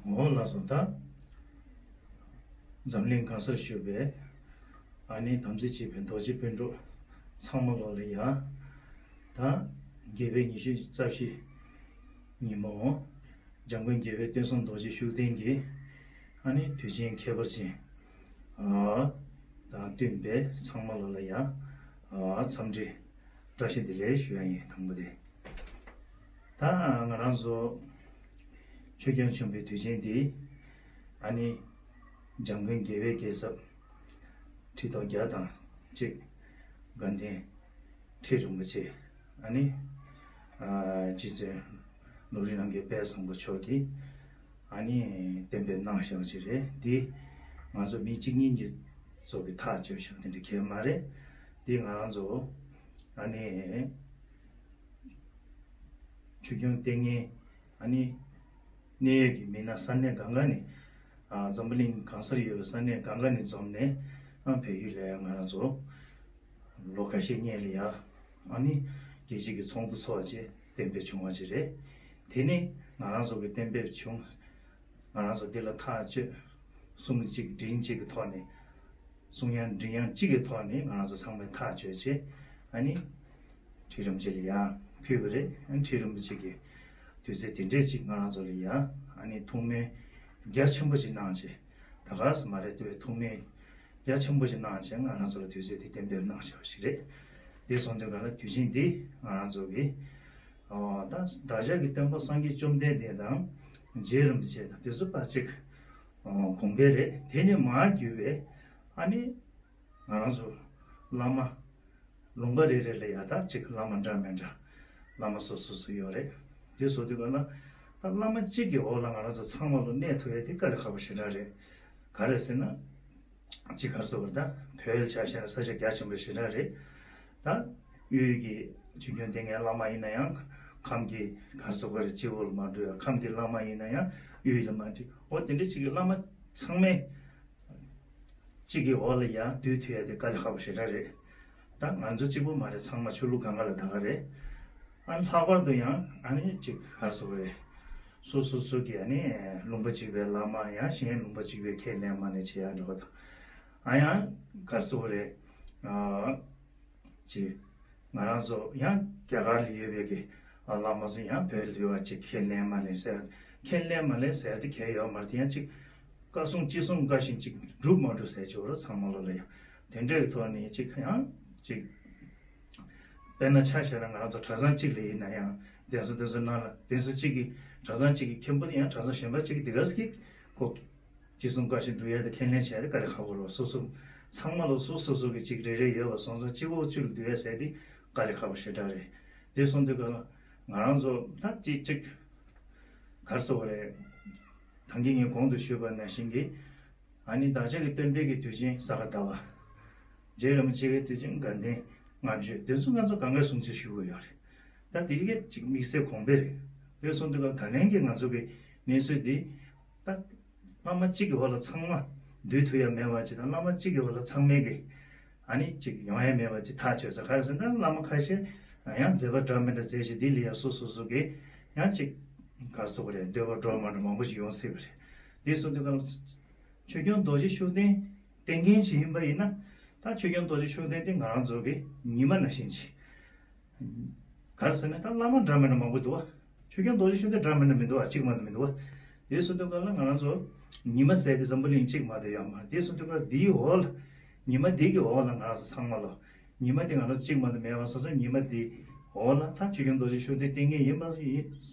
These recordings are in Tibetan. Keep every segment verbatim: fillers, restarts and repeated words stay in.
འོ་ལགས་སོ། ད་འཛམ་གླིང་གང་སར་བཞུགས་པའི་ཨ་ནི་དམ་ཚིག་ཅན་པའི་རྡོ་རྗེ་སྤུན་གྲོགས་ཚང་མ་ལོ་ལ་ཡ། ད་རྒྱལ་བའི་ཉི་ཤུ་རྩ་བཞི་ཉིན་མོ། འཇམ་མགོན་རྒྱལ་བའི་བསྟན་སྲུང་རྡོ་རྗེ་ཤུགས་ལྡན་གྱི་ཨ་ནི་དུས་ཆེན་ཁྱད་པར་ཅན། ཨ་དང་བསྟུན་པའི་ཚང་མ་ལོ་ལ་ཡ། ཨ་འཚམས་འདྲི་བཀྲ་ཤིས་བདེ་ལེགས་ཞུ་ཡ་ཡིན། དང་པོ་དེ། ད་ང་རང་ཚོ་ཆོས་སྐྱོང་ཆེན་པོའི་དུས་ཆེན་འདི་ཨ་ནི་འཇམ་མགོན་རྒྱལ་བའི་རྒྱལ་ཚབ་ཁྲི་ཐོག་བརྒྱ་དང་གཅིག་དགའ་ལྡན་ཁྲི་རིན་པོ་ཆེ། ཨ་ནི་ཨ་རྗེ་བཙུན་ནོར་བུ་རིགས་རྣམ་རྒྱལ་དཔལ་བཟང་པོ་མཆོག་གིས་ཨ་ནི་གཏན་འབེབས་གནང་བཞག་པ་ཅིག་རེད། འདི་ང་ཚོ་མི་གཅིག་གཉིས་ཀྱི་ཚོགས་ཀྱིས་ཐག་གཅོད་བཞག་དེ་འདྲ་གང་ཡང་མ་རེད། འདི་ང་རང་ཚོ་ཨ་ནི་ཆོས་སྐྱོང་ལྟས་ངན་ཨ་ནི་གནད་ཡོད་ཀྱི་མི་སྣ་ས་གནས་གང་ག་ནས། ཨ་འཛམ་བུ་གླིང་གང་སར་ཡོད་པའི་ས་གནས་གང་ག་ནས་འཛོམས་ནས། ཨ་བལ་ཡུལ་ལ་ཡང་ང་རང་ཚོ་ལོ་ཁ་ཤས་སྔོན་ལ་ཡ་ཨ་ནི་རྒྱལ་སྤྱི་གི་ཚོགས་འདུ་ཚོགས་བྱས་གཏན་འབེབས་བྱུང་བ་ཅིག་རེད། དེ་ནི་ང་རང་ཚོ་གི་གཏན་འབེབས་བྱུང་། ང་རང་ཚོ་འདི་ལ་ཐག་གཅོད། གསུང་གཅིག་མགྲིན་གཅིག་གི་ཐོག་ནས། གསུང་དབྱངས་མགྲིན་དབྱངས་གཅིག་གི་ཐོག་ནས་ང་རང་ཚོ་ཚང་མས་ཐག་གཅོད་བྱས། ཨ་ནི་ཁྲི་རིན་པོ་ཆེ་ལ་ཡ་ཕུལ་བ་རེད། ཨ་ནི་ཁྲི་རིན་པོ་ཆེ་གིས་དུས་ཚོད་དེ་འདྲས་ཅིག་ང་རང་ཚོ་ལ་ཡ་ཨ་ནི་ཐུགས་སྨོན་རྒྱ་ཆེན་པོ་ཅིག་གནང་བྱས། ད་ག་སེ་མ་རེད། དེ་བས་ཐུགས་སྨོན་རྒྱ་ཆེན་པོ་ཞིག་གནང་བྱས་ང་རང་ཚོ་ལ་དུས་ཚོད་དེ་གཏན་འབེབས་གནང་བཞག་པ་ཞིག་རེད། དེ་སོང་དུས་ག་ལ་དུས་ཆེན་འདི་ང་རང་ཚོ་གི་ཨོ་ད་བདག་ཅག་གི་སྟོན་པ་སངས་རྒྱས་བཅོམ་ལྡན་འདས་དང་རྗེ་རིན་པོ་ཆེ་དང་དེ་ཚོ་ཕར་གཅིག་ཨོ་གོང་འཕེལ་རེད། དེ་ནས་མར་བརྒྱུད་པའི་ཨ་ནི་ང་རང་ཚོ་བླ་མ་ལུང་པ་རེ་རེ་ལ་ཡ་ད་གཅིག་བླ་མ་འདྲ་མི་འདྲ་བླ་མ་སོ་སོ་སོ་ཡོད་རེད། དེ་སོང་དུས་ག་ལ་ད་བླ་མ་གཅིག་གི་འོག་ལ་ང་རང་ཚོ་ཚང་མ་ལོ་གནས་ཐུབ་ཡ་དེ་དཀའ་ལས་ཁག་པོ་ཞེ་དྲག་རེད། ག་རེ་ཟེར་ན། ཅིག་ག་རེ་ཟེར་དགོས་རེད། ད་བོད་ལ་ཆ་བཞག་ན་ས་ཆ་རྒྱ་ཆེན་པོ་ཞེ་དྲག་རེད། ད་དབུས་ཀྱི་ཆོས་སྐྱོང་ལྟས་ངན་བླ་མ་ཡིན་ན་ཡང་ཁམས་ཀྱི་ག་རེ་ཟེར་དགོས་རེད། སྤྱི་བོ་ལ་མ་འགྲོ་ཡ། ཁམས་ཀྱི་བླ་མ་ཡིན་ན་ཡང་དབུས་ལ་མ་འགྲོ། འོ་དེ་འདྲ་ཅིག་གི་བླ་མ་ཚང་མས་གཅིག་གི་འོག་ལ་ཡ་སྡོད་ཐུབ་ཡ་དེ་དཀའ་ལས་ཁག་པོ་ཞེ་དྲག་རེད། ད་ང་ཚོ་གཅིག་པོ་མ་རེད། ཚང་མ་ཆོས་ལུགས་གང་ག་ལ་ད་ག་རེད། ཨ་ལྷག་པར་དུ་ཡང་ཨ་ནི་ཅིག་ག་རེ་ཟེར་དགོས་རེད། སོ་སོ་སོ་གི་ཨ་ནི་ལུང་པ་གཅིག་པའི་བླ་མ་ཡང་གཞན་ལུང་པ་གཅིག་པའི་ཁས་ལེན་མ་ལེན་བྱེད་ཡ་འདྲ་བོ་དང་། ཨ་ཡང་ག་རེ་ཟེར་དགོས་རེད། ཨ་ཅིག་ང་རང་ཚོ་ཡང་རྒྱ་གར་ལ་ཡོད་པའི་གི་ཨ་བླ་མ་ཚོ་ཡང་བོད་ལ་ཡོད་པ་ཅིག་ཁས་ལེན་མ་ལེན་ཟེར། ཁས་ལེན་མ་ལེན་ཟེར་དེ་གལ་ཡོད་མ་རེད། དེ་ཡང་ཅིག་བཀའ་གསུང་ཅི་གསུང་བཀའ་བཞིན་ཅིག་སྒྲུབ་མ་སྒྲུབ་ཟེར་ཅིག་ཡོད་རེད། ཚང་མ་ལོ་ལ་ཡང་དེ་འདྲའི་ཐོག་ནས་ཅིག་ཡང་ཅིག་དཔེར་ན་ཆ་བཞག་ན་ང་རང་ཚོ་གྲྭ་ཚང་གཅིག་ལ་ཡིན་ན་ཡང་གདན་ས་དེ་ཚོ་ནང་ལ་གདན་ས་གཅིག་གི་གྲྭ་ཚང་གཅིག་གི་མཁན་པོ་དེ་ཡང་གྲྭ་ཚང་གཞན་པ་གཅིག་གི་དེ་ག་ས་གི་ཁོ་ཅི་གསུང་བཀའ་བཞིན་སྒྲུབ་ཡ་དེ་ཁས་ལེན་བྱས་ཏེ་དཀའ་ལས་ཁག་པོ་རེད། སོ་སོ་ཚང་མ་ལོ་སོ་སོ་སོ་གི་གཅིག་རེ་རེ་ཡོད་པ་སོང་ཙང་གཅིག་འོག་གཅིག་ལ་སྡོད་ཡ་ཟེར་དེ་དཀའ་ལས་ཁག་པོ་ཞེ་དྲག་རེད། དེ་སོང་དུས་ག་ལ་ང་རང་ཚོ་ད་གཅིག་གཅིག་ག་རེ་ཟེར་དགོས་རེད། ད་གིན་ངས་གོང་དུ་ཞུས་པ་ནང་བཞིན་གྱི་ཨ་ནི་བདག་ཅག་གི་སྟོན་པའི་གི་དུས་ཆེན་ས་ག་ཟླ་བ། རྗེ་རིན་པོ་ཆེ་གི་དུས་ཆེན་དགའ་ལྡན་ལྔ་མཆོད་དེ་ཚོ་ང་ཚོ་གང་ག་སྲུང་བརྩི་ཞུ་དགོས་ཡོད་རེད། ད་དེ་གི་ཅིག་དམིགས་བསལ་གོང་འཕེལ་རེད། རེད་སོང་དུས་ག་ད་ལན་གྱི་ང་ཚོ་གི་གནས་ཚུལ་འདི་ད་བླ་མ་གཅིག་གི་འོག་ལ་ཚང་མ་སྡོད་ཐུབ་ཡ་མེད་པ་ཅིག་དང་། བླ་མ་གཅིག་གི་འོག་ལ་ཚང་མས་གི་ཨ་ནི་ཅིག་ཡོང་ཡ་མེད་པ་ཅིག་ཐག་ཆོད་ས། ག་རེ་ཟེར་ན་བླ་མ་ཁ་ཤས་ཡང་མཛད་པ་འདྲ་མི་འདྲ་མཛད་ཅིག་འདི་ལ་ཡ་སོ་སོ་སོ་གི་ཡང་ཅིག་ག་རེ་ཟེར་དགོས་རེད། འདོད་པ་འགྲོ་མ་འགྲོ་མང་པོ་ཞིག་ཡོང་སྲིད་པ་རེད། འདི་སོང་དུས་ག་ལ་ཆོས་སྐྱོང་རྡོ་རྗེ་ཤུགས་ལྡན་བསྟེན་མཁན་ཞིག་ཡིན་པ་ཡིན་ན། ད་ཆོས་སྐྱོང་རྡོ་རྗེ་ཤུགས་ལྡན་དེ་ང་རང་ཚོ་གི་ཉི་མ་ནང་བཞིན་ཅིག་ག་རེ་ཟེར་ན་ད་བླ་མ་འདྲ་མི་འདྲ་མང་པོ་འདུག་བ། ཆོས་སྐྱོང་རྡོ་རྗེ་ཤུགས་ལྡན་འདྲ་མི་འདྲ་མི་འདུག་བ། གཅིག་མ་གཏོགས་མི་འདུག་བ། དེ་སོང་དུས་ག་ལ་ང་རང་ཚོ་ཉི་མ་ཟེར་གི་འཛམ་བུ་གླིང་གཅིག་མ་གཏོགས་ཡོད་མ་རེད། དེ་སོང་དུས་ག་ལ་འདིའི་འོག་ལ་ཉི་མ་འདི་གི་འོག་ལ་ང་རང་ཚོ་ཚང་མ་ལོ་ཉི་མ་འདི་ང་རང་ཚོ་གཅིག་མ་གཏོགས་མེད་པ་སོང་ཙང་ཉི་མ་འདི་འོག་ལ་ད་ཆོས་སྐྱོང་རྡོ་རྗེ་ཤུགས་ལྡན་བསྟེན་མཁན་ཡིན་པ་ཡིན་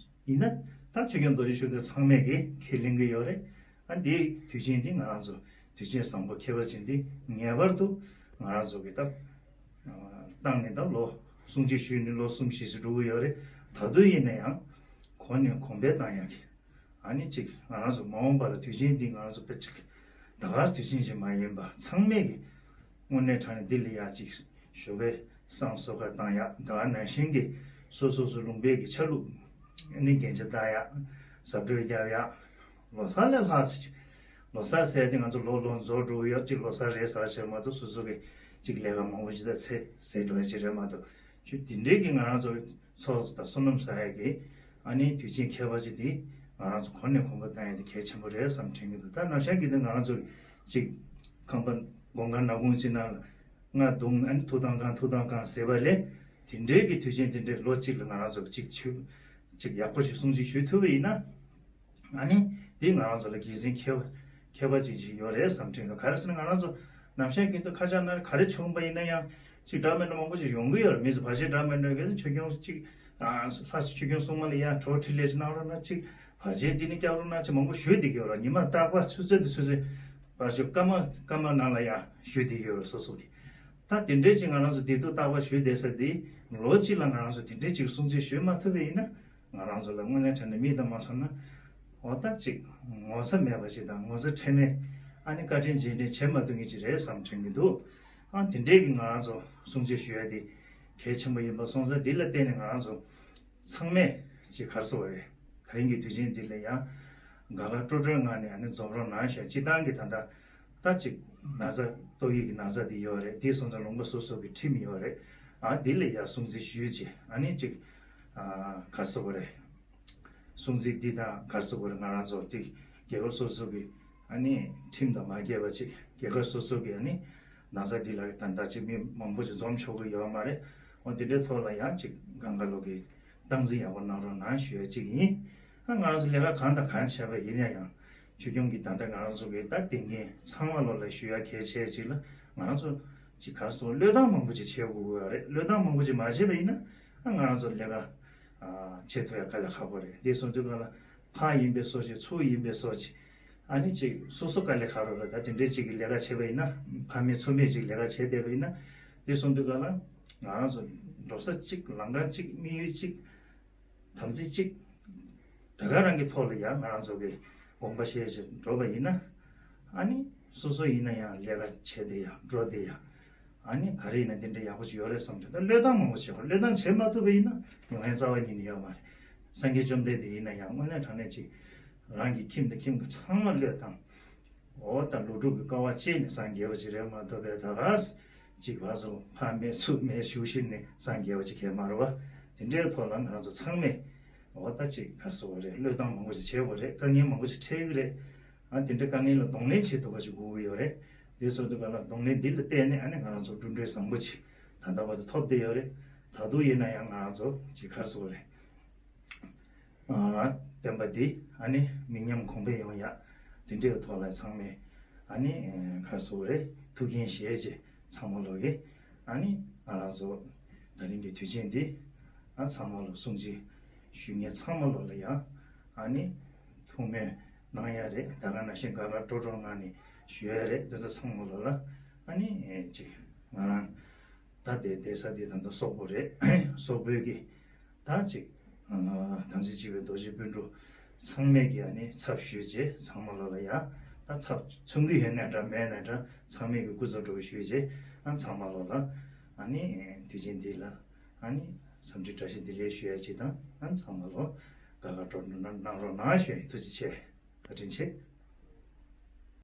ཡིན་ན། ད་ཆོས་སྐྱོང་རྡོ་རྗེ་ཤུགས་ལྡན་ཚང་མས་གི་ཁས་ལེན་གི་ཡོད་རེད། ཨ་འདིའི་དུས་ཆེན་འདི་ང་རང་ཚོ་དུས་ཆེན་བཟང་པོ་ཁྱད་པར་ཅན་འདི་ངེས་པར་དུ་ང་རང་ཚོ་གི་ད་བཏང་ནས་ད་ལོ་སྲུང་བརྩི་ཞུས་ནས་ལོ་གསུམ་བཞི་ཙམ་འགྲོ་གི་ཡོད་རེད། ད་དུང་ཡིན་ན་ཡང་གོང་ནས་གོང་འཕེལ་བཏང་ཡག་གི་ཨ་ནི་ཅིག་ང་རང་ཚོ་མ་འོངས་པ་ལ་དུས་ཆེན་འདི་ང་རང་ཚོ་དཔེ་ཅིག་ད་ག་དུས་ཆེན་ཞིག་མ་ཡིན་པ་ཚང་མས་གི་དངོས་གནས་དྲང་གནས་འདི་ལ་ཡ་ཅིག་ཞོགས་པའི་བསང་གསོལ་ཁ་བཏང་ཡག་ད་ག་ནང་བཞིན་གི་སོ་སོ་སོ་ལུང་པའི་གི་ཆ་ལུགས་ནི་རྒྱན་ཆ་བཏགས་ཡག་གཟབ་སྤྲོས་རྒྱབ་ཡག་ལོ་གསར་ལས་ལྷག་ཅིག་ལོ་གསར་ཟེར་དེ་ང་ཚོ་ལོ་ལོ་རྫོགས་འགྲོ་གི་ཡོད་ཅིག་ལོ་གསར་རེད་ཟེར་བྱས་མ་གཏོགས་སོ་སོ་གི་ཅིག་ལས་ཀ་མང་པོ་ཅིག་ད་ཚེ་ཟད་འགྲོ་ཡ་ཅིག་རེད་མ་གཏོགས་ཅིག་དེ་འདྲའི་གི་ང་རང་ཚོ་ཚོགས་དང་བསོད་ནམས་བསགས་ཡ་གི་ཨ་ནི་དུས་ཆེན་ཁྱད་པར་ཅན་དེ་ ང་རང་ཚོ་གོང་ནས་གོང་བུ་བཏང་ཡ་དེ་གལ་ཆེན་པོ་རེད་བསམ་དྲན་གྱི་འདུག་ད་ནམ་ཞག་གི་དུས་ང་རང་ཚོ་ཅིག་ཁང་པ་སྒོ་ཁང་ནག་ཁུང་ཅིག་ནང་ལ་རྔ་བརྡུངས། ཨ་ནི་ཐུག་ཐང་གང་ཐུག་ཐང་གང་ཟེར་བ་ལས། དེ་འདྲའི་གི་དུས་ཆེན་དེ་འདྲའི་ལོ་གཅིག་ལ་ང་རང་ཚོ་ཅིག་ཆུ་ཅིག་ཡག་པོ་ཞིག་སྲུང་བརྩི་ཞུ་ཐུབ་པ་ཡིན་ན། ཨ་ནི་དེ་ང་རང་ཚོ་ལ་དགེ་མཚན་ཁྱད་པར་ཁྱད་པར་ཅིག་ཅིག་ཡོད་རེད་བསམ་དྲན་འདུག་ག་རེ་ཟེར་ན་ང་རང་ཚོ་ནམ་ཞག་གི་དུས་ཁ་ཆག་ན་ག་རེ་བྱུང་པ་ཡིན་ན་ཡང་ཅིག་འདྲ་མི་འདྲ་མང་པོ་ཅིག་ཡོང་གི་ཡོད་རེད། མི་ཚོ་བར་ཆད་འདྲ་མི་འདྲ་གི་ཆོས་སྐྱོང་ཅིག་ཨ་ལྷ་ཆོས་སྐྱོང་སྲུང་མ་ལ་ཡང་གྲོགས་འཕྲིན་ལས་ཅིག་གནང་རོགས་གནང་། ཅིག་བར་ཆད་འདི་ནས་སྐྱབས་རོགས་གནང་ཅིག་མང་པོ་ཞུས་བསྡད་ཀྱི་ཡོད་རེད། ཉི་མ་རྟག་པར་ཆུ་ཚོད་འདི་ཆུ་ཚོད་བར་ཞོག་སྐར་མ་སྐར་མ་ནང་ལ་ཡང་ཞུས་བསྡད་ཀྱི་ཡོད་རེད། སོ་སོ་གི་ད་དེ་འདྲའི་ཅིག་ང་རང་ཚོ་བདེ་སྡུག་རྟག་པར་ཞུས་བསྡད་ས་འདི་ལོ་གཅིག་ལ་ང་རང་ཚོ་དེ་འདྲའི་ཅིག་སྲུང་བརྩི་ཞུས་མ་ཐུབ་པ་ཡིན་ན། ང་རང་ཚོ་ལ་དངོས་གནས་དྲང་གནས་མིག་དང་མ་མཚོན་ན། འོ་ད་ཅིག་ངོ་ཚ་མེད་པ་ཞིག་དང་ངོ་ཚ་ཁྲེལ་མེད། ཨ་ནི་བཀའ་དྲིན་རྗེས་དྲན་བྱེད་མ་ཐུབ་མཁན་ཅིག་རེད་བསམ་དྲན་གྱི་འདུག་ཨ་དེ་འདྲའི་གི་ང་རང་ཚོ་སྲུང་བརྩི་ཞུ་ཡ་དེ་གལ་ཆེན་པོ་ཡིན་པ་སོང་ཙང་། འདི་ལ་བརྟེན་ནས་ང་རང་ཚོ་ཚང་མས་ཅིག་ག་རེ་ཟེར་དགོས་རེད། ད་རིང་གི་དུས་ཆེན་འདི་ལ་ཡང་དགའ་དགའ་སྤྲོ་སྤྲོའི་ངང་ནས་ཨ་ནི་འཛོམས་རོགས་གནང་ཞེས། སྤྱིར་བཏང་གི་ད་ལྟ་ད་ཅིག་ན་ཚ་ཏོག་དབྱིབས་ཀྱི་ན་ཚ་འདི་ཡོད་རེད། དེ་སོང་ཙང་ལུང་པ་སོ་སོ་གི་ཁྲིམས་ཡོད་རེད། ཨ་འདི་ལ་ཡང་སྲུང་བརྩི་ཞུས་བྱས། ཨ་ནི་ཅིག་ཨ་ག་རེ་ཟེར་དགོས་རེད། སྲུང་བརྩི་འདི་དང་ག་རེ་ཟེར་དགོས་རེད། ང་རང་ཚོ་ཅིག་རྒྱལ་ཁབ་སོ་སོ་གི་ཨ་ནི་ཁྲིམས་དང་མ་འགལ་བ་ཅིག་རྒྱལ་ཁབ་སོ་སོ་གི་ཨ་ནི་ན་ཚ་འདི་ལ་ད་ལྟ་ཅིག་མི་མང་པོ་ཅིག་འཛོམས་ཆོག་གི་ཡོད་མ་རེད། འོ་དེ་འདྲའི་ཐོག་ལ་ཡང་ཅིག་གང་ག་ལོག་གི་སྟངས་འཛིན་ཡག་པོ་གནང་རོགས་གནང་ཞུ་ཡ་གཅིག་ཡིན། ཨ་ང་རང་ཚོ་ལས་ཀ་གང་དང་གང་བྱས་པ་ཡིན་ན་ཡང་། ཆོས་སྐྱོང་གི་ད་ལྟ་ང་རང་ཚོ་གི་ད་དེ་ངས་ཚང་མ་ལོ་ལ་ཞུ་ཡ་གལ་ཆེ་གཅིག་ལ། ང་རང་ཚོ་ཅིག་ག་རེ་ཟེར་བློས་བཏང་མང་པོ་ཅིག་བྱེད་དགོས་ཀྱི་ཡོད་རེད། བློས་བཏང་མང་པོ་ཅིག་མ་བྱས་པ་ཡིན་ན། ཨ་ང་རང་ཚོ་ལས་ཀ་ཨ་བྱེད་ཐུབ་ཡ་དཀའ་ལས་ཁག་པོ་རེད། དེ་སོང་དུས་ག་ལ་ཕ་ཡིན་པའི་སོ་ཅིག་ཚུར་ཡིན་པའི་སོ་ཅིག་ཨ་ནི་ཅིག་སོ་སོ་དཀའ་ལས་ཁག་རོགས་རེད། ད་དེ་འདྲའི་ཅིག་གི་ལས་ཀ་བྱས་པ་ཡིན་ན། ཕ་མེས་ཚུར་མེས་ཅིག་ལས་ཀ་བྱས་བསྡད་པ་ཡིན་ན། དེ་སོང་དུས་ག་ལ་ང་རང་ཚོ་འགྲོ་ས་གཅིག་ལམ་ཁ་གཅིག་དམིགས་ཡུལ་གཅིག་དམ་ཚིག་གཅིག་དེ་ག་རང་གི་ཐོག་ལ་ཡང་ང་རང་ཚོ་གི་དགོངས་པ་བཞེས་བྱས་འགྲོ་བ་ཡིན་ན། ཨ་ནི་སོ་སོ་ཡིན་ན་ཡང་ལས་ཀ་བྱས་བསྡད་ཡ་འགྲོ་བསྡད་ཡ། ཨ་ནི་ག་རེ་ཡིན་ན་དེ་འདྲ་ཡག་པོ་ཅིག་ཡོད་རེད་བསམ་བྱས། ད་བློས་བཏང་མང་པོ་བྱེད་དགོས། བློས་བཏང་བྱེད་མ་ཐུབ་པ་ཡིན་ན་ཡོང་ཡ་རྩ་བ་ཉིད་ནས་ཡོད་མ་རེད། སངས་རྒྱས་བཅོམ་ལྡན་འདས་ཡིན་ན་ཡང་དངོས་གནས་དྲང་གནས་ཅིག་རང་གི་ཁྱིམ་དང་ཁྱིམ་གྱི་ཚང་མ་བློས་བཏང་། འོ་ད་ལོ་དྲུག་གི་དཀའ་བ་སྤྱད་ནས་སངས་རྒྱས་པ་ཅིག་རེད་མ་གཏོགས་པའི་ད་ག་ཅིག་བ་སོ་ཕ་མེས་ཚུར་མེས་ཞུ་ཤེས་ནས་སངས་རྒྱས་པ་ཅིག་གས་མ་རེད་བ། དེ་འདྲའི་ཐོག་ལ་ང་རང་ཚོ་ཚང་མས་འོ་ད་ཅིག་ག་རེ་ཟེར་དགོས་རེད། བློས་བཏང་མང་པོ་ཅིག་བྱེད་དགོས་རེད། དཀའ་ངལ་མང་པོ་ཅིག་འཕྲད་ཀྱི་རེད། ཨ་དེ་འདྲའི་དཀའ་ངལ་ལ་གདོང་ལེན་བྱེད་ཐུབ་པ་ཅིག་དགོས་ཀྱི་ཡོད་རེད། དེ་སོང་དུས་ག་ལ་གདོང་ལེན་འདི་ལ་བརྟེན་ནས་ཨ་ནི་ང་རང་ཚོ་འགྲུབ་འབྲས་བཟང་པོ་ཅིག་ད་ལྟ་བར་དུ་ཐོབ་བསྡད་ཡོད་རེད། ད་དུང་ཡིན་ན་ཡང་ང་རང་ཚོ་ཅིག་ག་རེ་ཟེར་དགོས་རེད། ཨ་བསྟན་པ་འདི་ཨ་ནི་མི་ཉམས་གོང་འཕེལ་ཡོང་ཡ། དེ་འདྲའི་ཐོག་ལ་ཚང་མས་ཨ་ནི་ག་རེ་ཟེར་དགོས་རེད། ཐུགས་འགན་བཞེས་བྱས་ཚང་མ་ལོག་གི་ཨ་ནི་ང་རང་ཚོ་ད་རིང་གི་དུས་ཆེན་འདི་ཨ་ཚང་མ་ལོག་སྲུང་བརྩི་ཞུ་མཁན་ཚང་མ་ལོག་ལ་ཡང་ཨ་ནི་ཐུགས་སྨོན་གནང་ཡ་རེད། ད་ག་ནང་བཞིན་དགའ་དགའ་སྤྲོ་སྤྲོ་ངང་ནས་ཞུ་ཡ་རེད། དེ་ཚོ་ཚང་མ་ལོག་ལ་ཨ་ནི་ཅིག་ང་རང་ད་དེ་བསྡད་ས་དེ་ད་ལྟ་སོག་པོ་རེད། སོག་པོའི་གི་ད་ཅིག་ཨ་དམ་ཚིག་གཅིག་པའི་རྡོ་རྗེ་སྤུན་གྲོགས་ཚང་མས་ཀྱི་ཨ་ནི་ཚབ་ཞུས་བྱས་ཚང་མ་ལོག་ལ་ཡ། ད་ཚབ་མཚོན་གྱི་ཡོད་ན་འདྲ་མེད་ན་འདྲ་ཚང་མས་ཀྱི་སྐུ་ཚབ་གྲོགས་ཞུས་བྱས་ཨ་ཚང་མ་ལོག་ལ་ཨ་ནི་དུས་ཆེན་འདི་ལ་ཨ་ནི་འཚམས་འདྲི་བཀྲ་ཤིས་བདེ་ལེགས་ཞུ་ཡ་ཅིག་དང་། ཨ་ཚང་མ་ལོག་དགའ་དགའ་སྤྲོ་སྤྲོ་གནང་རོགས་གནང་ཞུ་ཡ་ཡིན། ཐུགས་རྗེ་ཆེ། བཀའ་དྲིན་ཆེ།